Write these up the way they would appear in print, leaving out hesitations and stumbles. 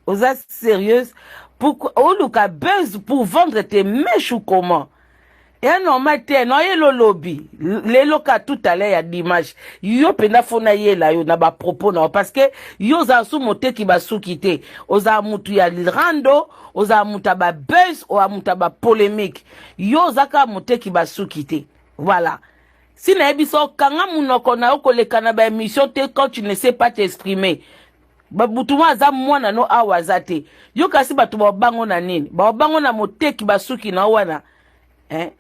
Oza sérieuse? Pourquoi oluka buzz pour vendre tes mèches ou comment? Eya normal te, noyela olobi lelo ka tout à l'heure ya dimanche, yo mpenza fo nayela yo na bapropos na yo, parce que yo ozala su moteki basuki te, ozala mutu ya rando, ozala mutu ya babuzz, ozala mutu ya bapolémique, yo oza kaka moteki basuki te. Voilà, si nayebi so kanga munoko na yo koleka na baémission te quand tu ne sais pas t'exprimer. Babutu mwa aza mwana no awa aza te, yo kasi bato baobango na nini? Baobango na moteki basuki na yo wana, eh?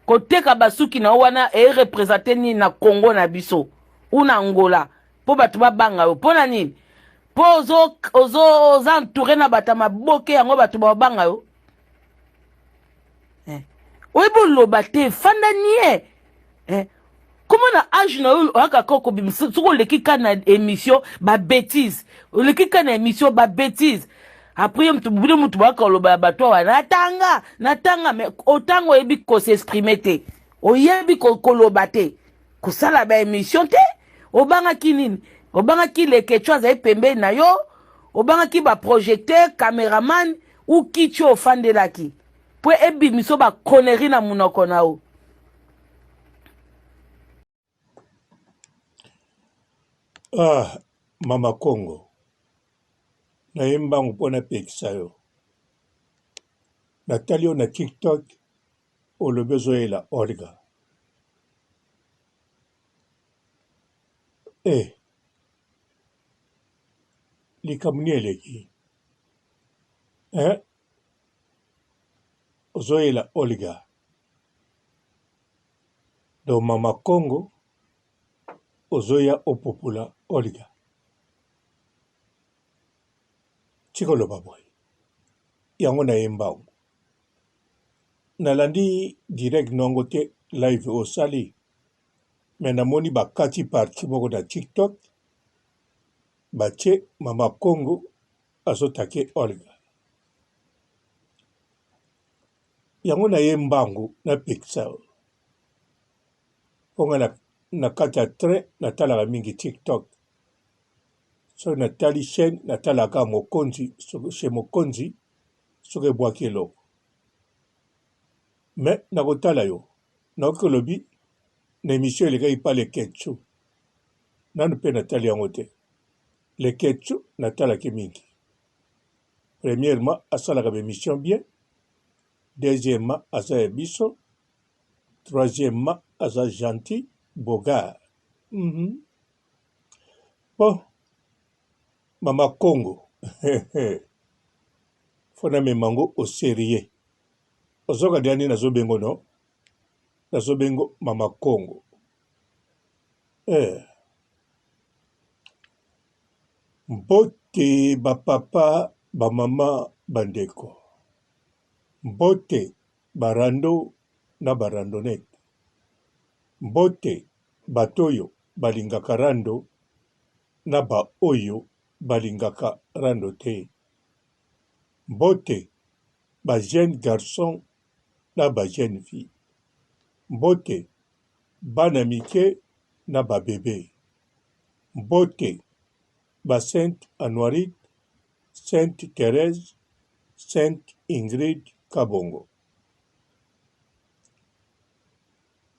Koteka basuki na yo wana erepresente nini na Congo na biso ou na Angola mpo bato babanga yo? Mpo na nini? Mpo oza entouré na bato ya maboke, yango bato baobanga yo, eh? Oyebi oloba te, fanda nie, eh? Koma na age na yo, oyaka kaka kobimisa. Soki oleki ka na émission babêtise, oleki ka na émission babêtise, après yo mutu bino mutu bayaka koloba ya bato awa, natanga natanga, mais otanga, oyebi kos'exprimer te, oyebi koloba te, kosala baémission te. Obangaki nini? Obangaki Leketio azali pembeni na yo? Obangaki baprojecteur, caméraman ou kiti oyo ofandelaki mpo ebimiso baconnerie na monoko na yo? Ah, Mama Congo, naye mbangu mpo napekisa yo. Natali yo na TikTok, olobi ozoyela Olga. Eh, likambo nini eleki? Eh, ozoyela Olga. Donc Mama Congo, ozoya opupula Olga. Tika oloba boye. Yango naye mbangu. Nalandi direct nongo te live osali. Mais namoni bakati partie moko na TikTok. Batie Mama Congo azotake Olga. Yango naye mbangu napekisa yo. Mpo nga na, na kati ya train natalaka mingi TikTok. Soki natali chaîne natalaka Mokonzi, chez Mokonzi soki ebwaki eloko. Mais nakotala yo, nayoki olobi na emission elekaki pa Leketchou. Nanu mpe natali yango te. Leketchou natalaki mingi. Premièrement asalaka ba emission bien, deuxièmement aza ya biso, troisièmement aza gentil, beau gars. Mm -hmm. Bon, Mama Congo, faut namema yango au sérieux. Ozoka deja nini nazobengo no? Nazobengo Mama Congo. Eh. Mbote ba papa, ba mama, ba ndeko. Mbote ba rando na ba randonnette. Mbote bato oyo balingaka rando na ba oyo balingaka rando te. Mbote ba jeunes garçons na ba jeunes filles. Mbote bana mike na ba bebes. Mbote ba Sainte Anuarite, Sainte Therèse, Sainte Ingrid Kabongo.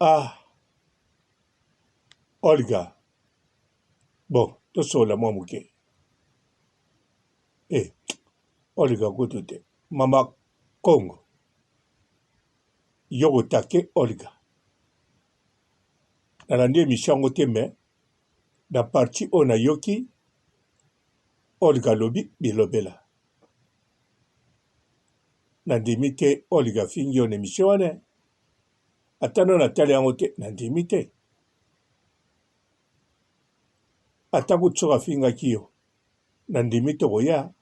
Ah Olga, bon tosolola mwa moke. Eh, Olga kutu te, mama Congo, yo kotake Olga. Nalandi emission yango te mais na partie oyo nayoki Olga alobi bilobela. Nandimi te Olga afingi yo na emission wana. Ata nano natali yango te, nandimi te. Ata kutu soki afingaki yo, nandimi te okoya.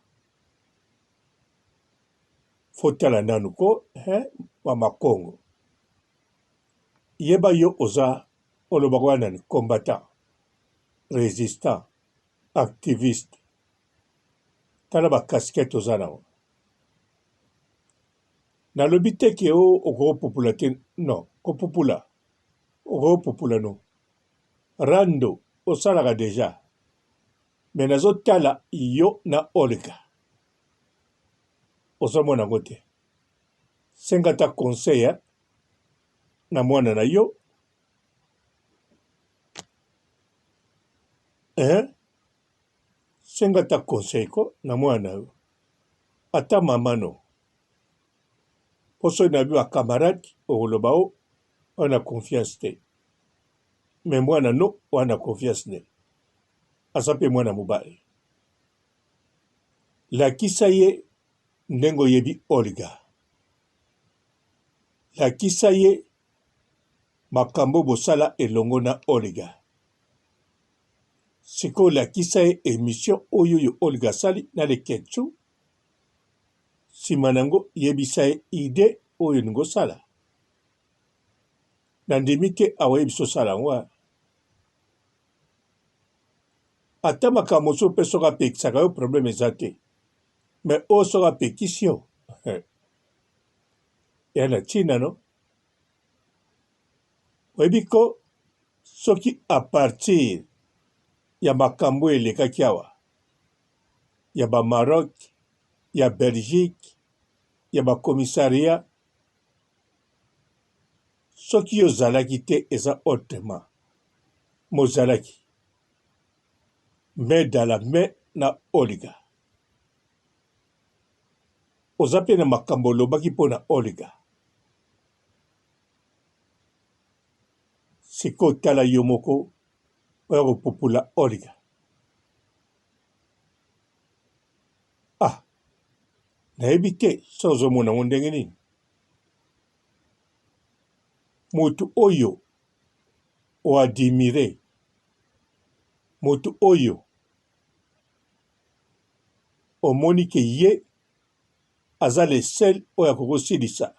Faut tala nanu ko, hein, mama Congo. Yeba yo oza olobaka wana nani combattant, resistant, activiste. Tala ba casquette oza nango. Nalobi te ke o okoki kopupula te, non, kopupula okoki kopupula no. Rando osalaka dejà. Mais nazotala yo na Olga. Ozomona yango te. Senga ata conseil hein? Na mwana na yo. Hein? Senga ata conseil ko na mwana na yo. Ata mama no. Po soki na ba camarade okoloba o wana confiance te. Mais mwana no wana confiance ne. Aza pe mwana mobali. Lakisa ye ndenge oyebi Olga. Lakisa ye makambo bosala elongo na Olga. Sikoyo lakisa ye emission oyo oyo Olga asali na Leketchou. Sima na yango yebisa ye idee oyo olingi osala. Nandimi te akoyebisa osala yango. Ata makambo mosusu mpe soki apekisaka yo problème eza te. Mais oyo soki apekisi yo ya na ntina no. Oyebi ko soki a partir ya makambo oyo elekaki awa ya ba Maroc, ya Belgique, ya ba commissariat soki yo ozalaki te eza autrement mais ozalaki main dans la main na Olga. Oza pe na makambo olobaki mpo na Olga. Sikoyo tala yo moko oya kopupula Olga. Ah, nayebi te soki ozomona yango ndenge nini. Moto oyo o admirer, moto oyo omoni ke ye aza le seul oyo akoki kosilisa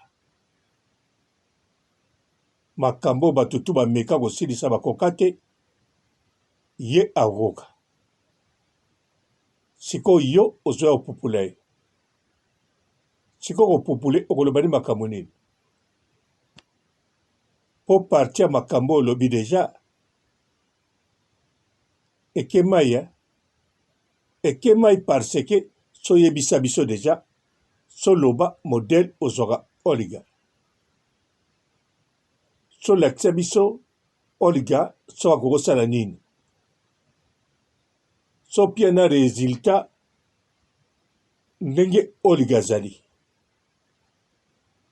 makambo oyo bato tu bameka kosilisa bakoka te, ye akoka. Sikoyo yo ozoya kopupula ye. Sikoyo kopupule okoloba ni makambo nini? Po parti ya makambo oyo olobi deja eke mayi hein? Eke mayi parce que so yebisa biso deja so loba modèle ozwaka Olga. So lakisa biso Olga so akoki kosala nini. So pia na resultat ndenge Olga azali.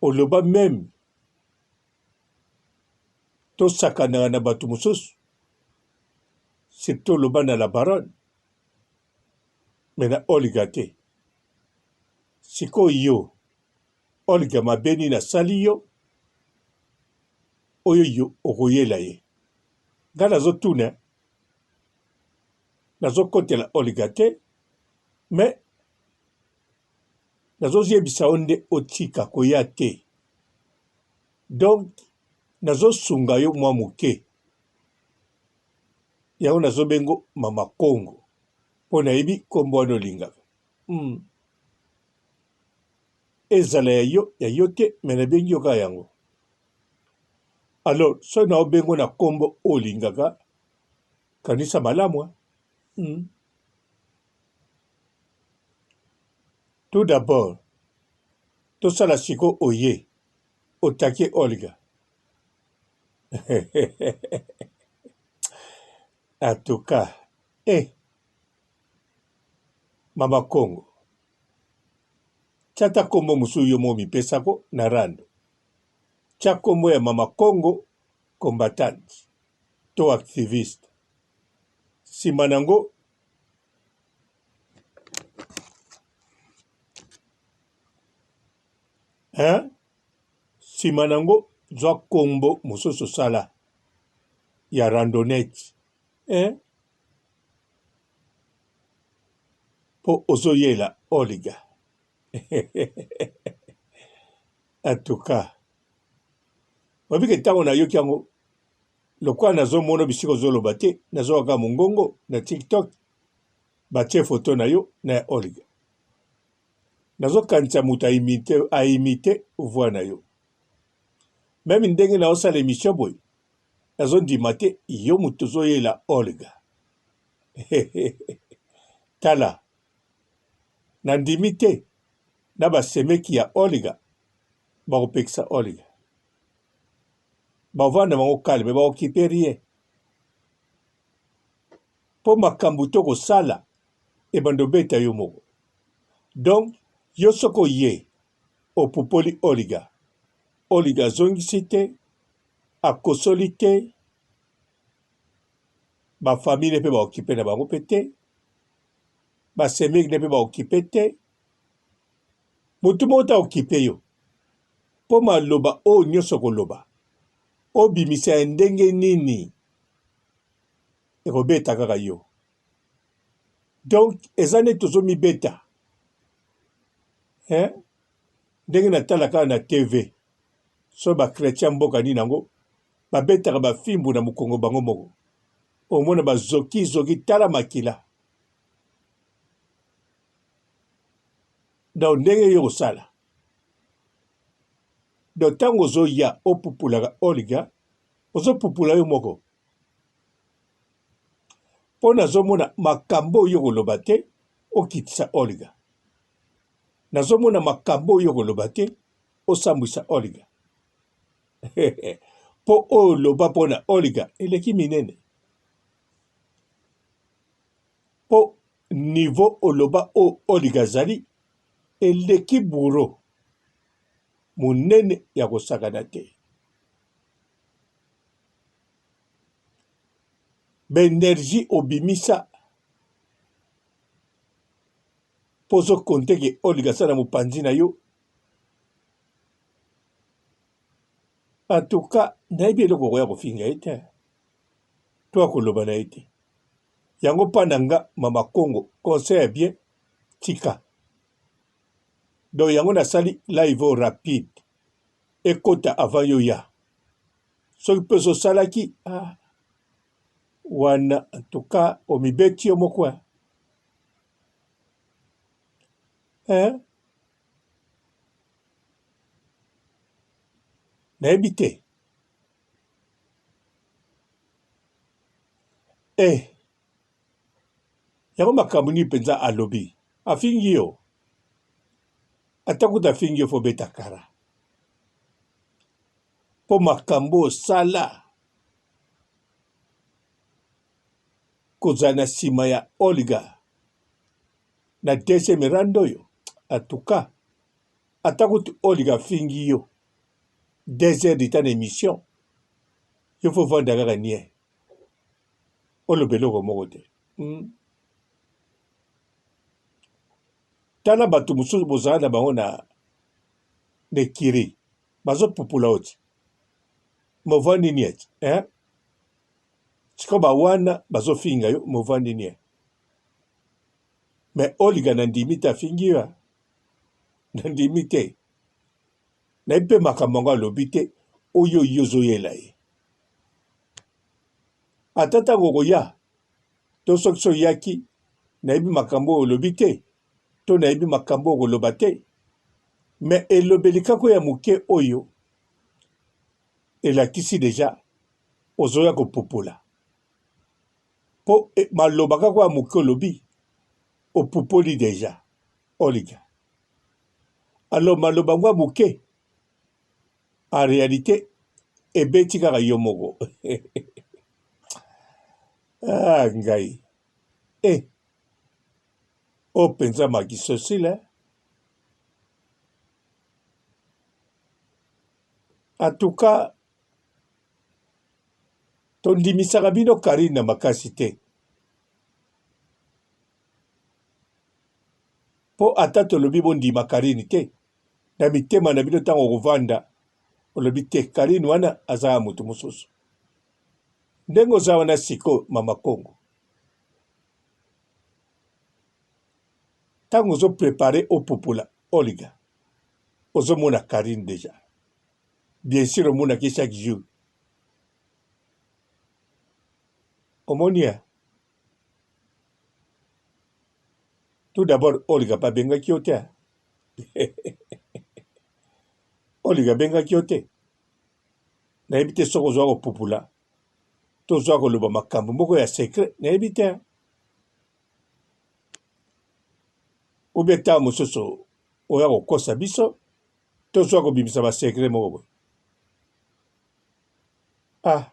Oloba meme tosakanaka na bato mosusu surtout oloba na la baronne mais na Olga te. Sikoyo yo Olga mabe nini asali yo oyo yo okoyela ye? Nga nazotuna, nazokotela Olga te mais nazoyebisa yo nde otika koya te donc nazosunga yo mwa moke yango nazobengo mama Kongo mpo nayebi nkombo wana olingaka. Ezala ya yo ya yo te me nabengi yo kaka yango. Alors soki naobengo na nkombo oyo olingaka, kanisa malamu. Tout d'abord tosala siko oye otake Olga en tout cas eh mama Congo tia ata kombo mosusu yo moko mipesako na rando tia kombo ya mama Congo combattante to activiste sima nango Hein? Sima nango zwa kombo mosusu sala ya randonnette hein? Po ozoyela Olga en tout cas oyebi ke ntango nayoki yango lokola nazomona bisika ozoloba te nazoka kaka mongongo na tiktok batie foto na yo na ya Olga nazokanisa moto aimite aimite voix na yo meme ndenge naosala emission boye nazondima te yo moto ozoyela Olga. Tala, nandimi te na ba semeki ya Olga bakopekisa Olga. Bavanda bango calme, bakokipe rien. Po makambo to kosala ebanda obeta yo moko. Donc yo soki oye opupoli Olga, Olga azongisi te, akosoli te, ba famille ne pe ba occupe na bango pe te, ba semeki ne pe ba occupe te, mutu moko te occupe yo po maloba oyo nionso okoloba obimisa ya ndenge nini ekobeta kaka yo. Donc eza neti tozo mibeta hein, ndenge natala kaka na TV soki ba chretien mboka nini yango babetaka ba fimbu na mukongo bango moko omona ba zoki zoki tala makila donc ndenge yo osala donc ntango ozoya opupulaka olga ozopupula yo moko mpo nazomona makambo oyo koloba te okitisa olga nazomona makambo oyo koloba te osambwisa olga mpo oyo oloba mpo na Olga eleki minene. Mpo niveau oloba oyo Olga azali eleki bourreau monene ya kosakana te. Ba energie obimisa mpo ozo compter ke Olga aza na mopanzi na yo. En tout cas nayebi eloko okoya kofinga ye te to akoloba na ye te yango pa na nga mama kongo conseil ya bien tika donc yango nasali live oyo rapide ekota avant yo ya soki mpe osalaki ah, wana en tout cas omibeti yo moko eh? Nayebi te. Eh! Yango makambo nini mpenza alobi? Afingi yo? Ata kutu afingi yo, fo beta kara. Mpo makambo osala kozala na nsima ya Olga na deuxième rando oyo, en tout cas Ata kutu Olga afingi yo deux heures du temps na emission, yo faut ovanda kaka nie, oloba eloko moko te. Hmm. Tala bato mosusu bozala na bango na ekiri bazopupula yo ti movandi nie ti eh? Sikoyo bawana bazofinga yo movandi nie, mais Olga na ndimi te afingi yo. Nandimi te. Nayebi mpe makambo yango alobi te oyo yo ozoyela ye. Ata ntango okoya to soki so oyaki, nayebi makambo oyo olobi te to nayebi makambo oyo okoloba te. Mais elobeli kaka ya moke oyo elakisi deja ozoya kopupola. Po eh, maloba kaka ya moke olobi opupoli deja. Olga. Alors maloba yango ya moke en realite ebeti kaka yo moko. ah ngai eh oyo mpenza makisosile eh? En tout cas tondimisaka bino Carine na makasi te. Po ata tolobi bondima Carine te na mitema na bino tango okovanda olobi te Carine wana aza ya mutu mususu. Ndenge oza wana sikoyo mama Kongo tango ozo prepare opupula Olga ozomona Carine dejà bien sur omonaki chaque jour omoni ya Tout d'abord Olga pe abengaki yo te Olga abengaki yo te nayebi te soki ozwa kopupula to ozwa koloba makambo moko ya secret nayebi te. Ou bien ntango mosusu oya kokosa biso tozwa kobimisa ba secret moko boye. Ah,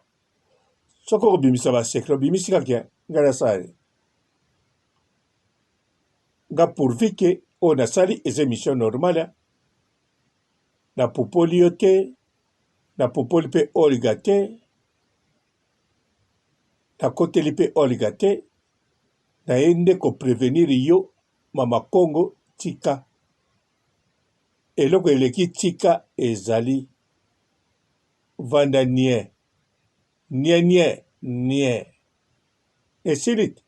soki okobimisa ba secret obimisi kaka ngai nasala nini? Nga pourvu que oyo nasali eza emission normale, napupoli yo te, napupoli mpe Olga te, nakoteli mpe Olga te, naye nde ko prevenir yo mama Kongo tika. Eloko eleki tika ezali vanda nie nie nie nie esili te?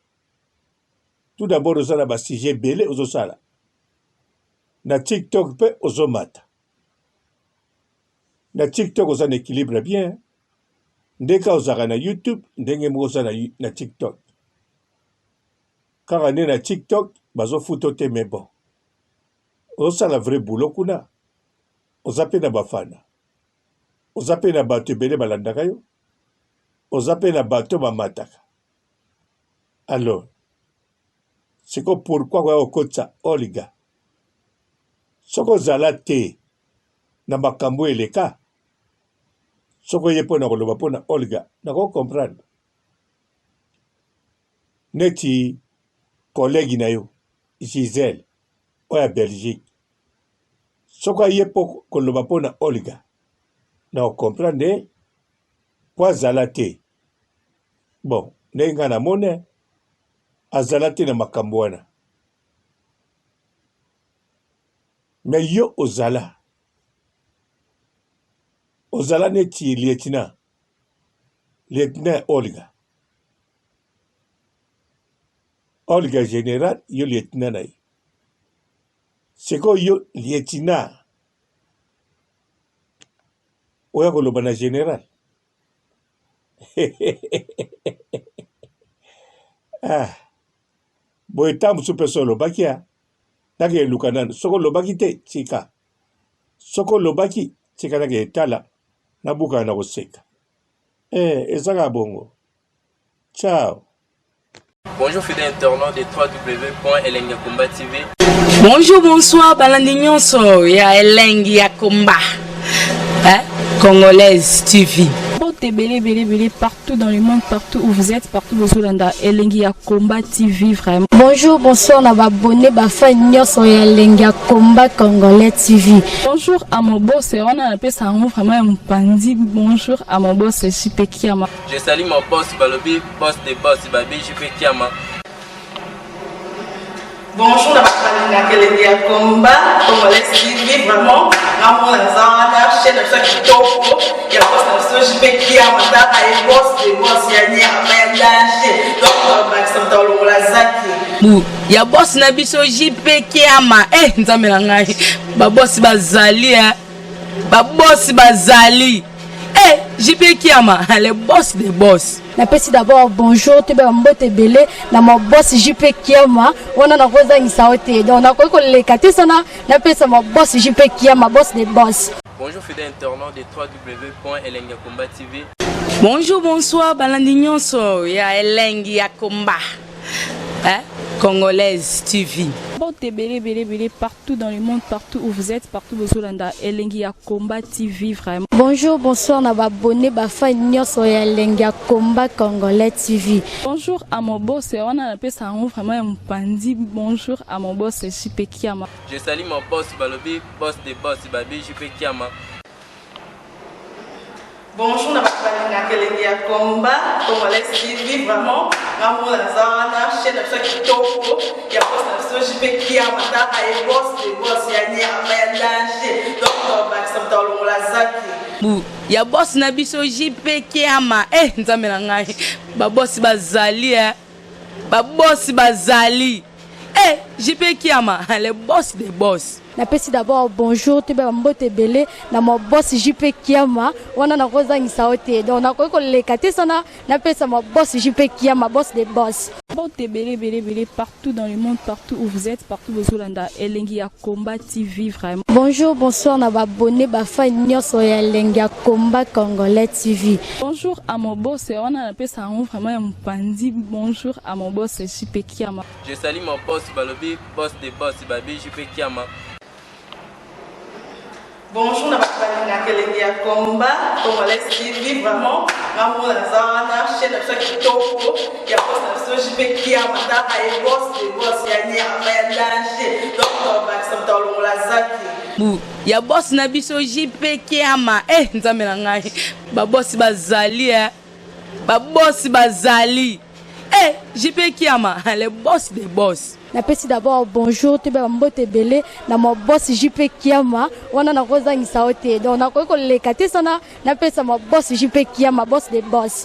Tout d'abord oza na ba sujet ebele ozosala na tiktok mpe ozomata na tiktok oza na equilibre bien ndenge ozalaka na youtube ndenge moko oza na, na tiktok kaka nde na tiktok bazofuta te mais bon ozosala vrai boulot kuna oza mpe na bafana oza mpe na bato ebele balandaka yo oza mpe na bato bamataka Alors sikoyo pourquoi koya kokotisa Olga? Soki ozala te na makambo eleka, soki oye mpo na koloba mpo na Olga, nako comprendre. Neti collègue na yo Gisèle oyo ya Belgique, soki aye mpo koloba mpo na Olga, nako comprendre mpo azala te. Bon, ndenge ngai namoni azala te na makambo wana. Mais yo ozala. Ozala neti lieutenant. Lieutenant Olga. Olga general, yo lieutenant na ye. Sikoyo yo lieutenant oya koloba na general. ah. Boye ntango mosusu mpe so olobaki ya nake eluka nanu soki olobaki te tika soki olobaki tika nake etala nabukana na koseka eh, eza kaka bongo ciao. Bonjour fidèles internautes de www.elengiyakomba TV. Bonjour, bonsoir, balandi nyonso ya Elengi ya Komba. Hein? Congolaise TV. Mbote ebele ebele ebele partout dans le monde, partout où vous êtes, partout bozolanda Elengi ya Combat TV vraiment. Bonjour, bonsoir na ba abonné ba fan nyonso ya Elengi ya Combat Congolais TV. Bonjour à mon boss, wana napesa yango vraiment ya mopanzi. Bonjour à mon boss JP Kiama. Je salue mon boss balobi boss de boss babi JP Kiama. Bonjour na bato balingaka elengi ya combat congolais TV vraiment ngamona naza wana chaîne na biso ya kitoko ya boss na biso JP Kiama tala ye boss de boss ya nyama ya danger donc bakisa moto alongola zaki Bu ya boss na biso JP Kiama eh nzambe na ngai ba boss bazali eh ba boss bazali Eh, JP Kiama, le boss des boss. Napesi d'abord bonjour toyeba mbote ebele na ma boss JP Kiama wana nakozangisa yo te donc nakoki koleka te sana napesa ma boss JP Kiama boss des boss. Bonjour fidèles internautes de www.elengiyakomba TV. Bonjour, bonsoir, balandi nyonso ya Elengi ya Komba. Hein? Congolaise TV. Mbote ebele ebele ebele partout dans le monde, partout où vous êtes, partout bozolanda Elengi ya Combat TV vraiment. Bonjour, bonsoir na ba abonné ba fan nyonso ya Elengi ya Combat Congolais TV. Bonjour à mon boss, wana napesa yango vraiment ya mopanzi. Bonjour à mon boss JP Kiama. Je salue mon boss balobi boss de boss babi JP Kiama. Bonjour na bato balingaka elengi ya combat congolais TV vraiment ngamona naza wana chaîne na biso ya kitoko ya boss na biso JP Kiama tala ye boss de boss ya nyama ya danger donc bakisa moto alongola zaki Bu ya boss na biso JP Kiama eh nzambe na ngai ba boss bazali eh ba boss bazali eh JP Kiama le boss des boss. Napesi d'abord bonjour toyeba bambote ebele na ma boss JP Kiama wana nakozangisa yo te. Donc nakoki koleka te sana napesa ma boss JP Kiama, boss de boss. Mbote ebele ebele ebele partout dans le monde, partout où vous êtes, partout bozolanda Elengi ya Combat TV vraiment. Bonjour, bonsoir na ba abonné, ba fan nyonso ya Elengi ya Combat Congolais TV. Bonjour à mon boss, wana napesa yango vraiment ya mopanzi. Bonjour à mon boss JP Kiama. Je salue mon boss balobi boss de boss babi JP Kiama. Bonjour na bato balingaka Elengi ya Combat Congolais TV, vraiment nga mona naza wana, chaîne na biso ya kitoko ya boss na biso JP Kiama, taka ye boss de boss ya nyama ya danger, donc tobakisa moto alongola zaki bu ya boss na biso JP Kiama. Eh, nzambe na ngai, babosi bazali, eh babosi bazali, eh JP Kiama, le boss de boss. Napesi d'abord bonjour toyeba bambote ebele na ma boss JP Kiama wana nakozangisa yo te. Donc nakoki koleka te sana napesa ma boss JP Kiama, boss de boss.